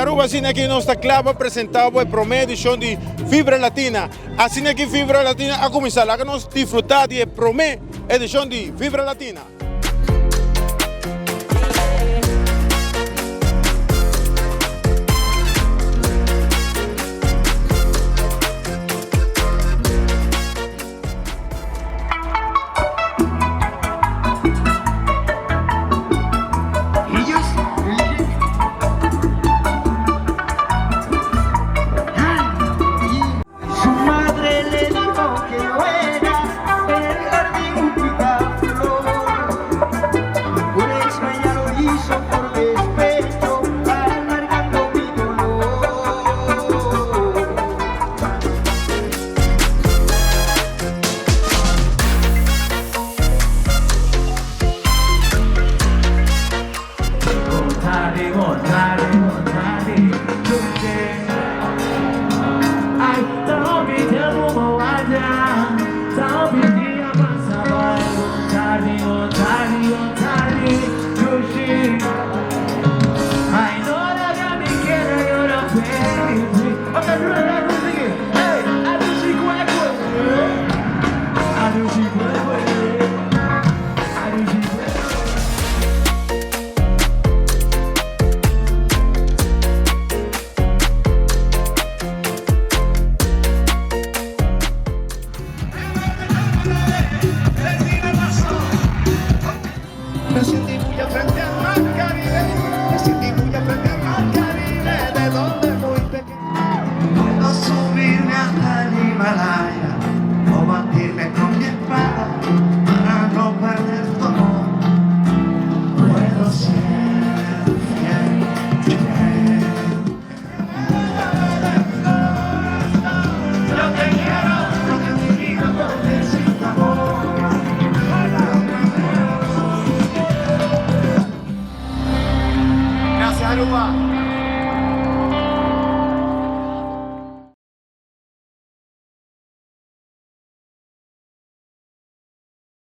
Aruba asina aki nos ta kla pa presenta bo e prome edicion di Fibra Latina. Asina aki Fibra Latina a cuminsa. Laga nos disfruta di e prome edicion di Fibra Latina.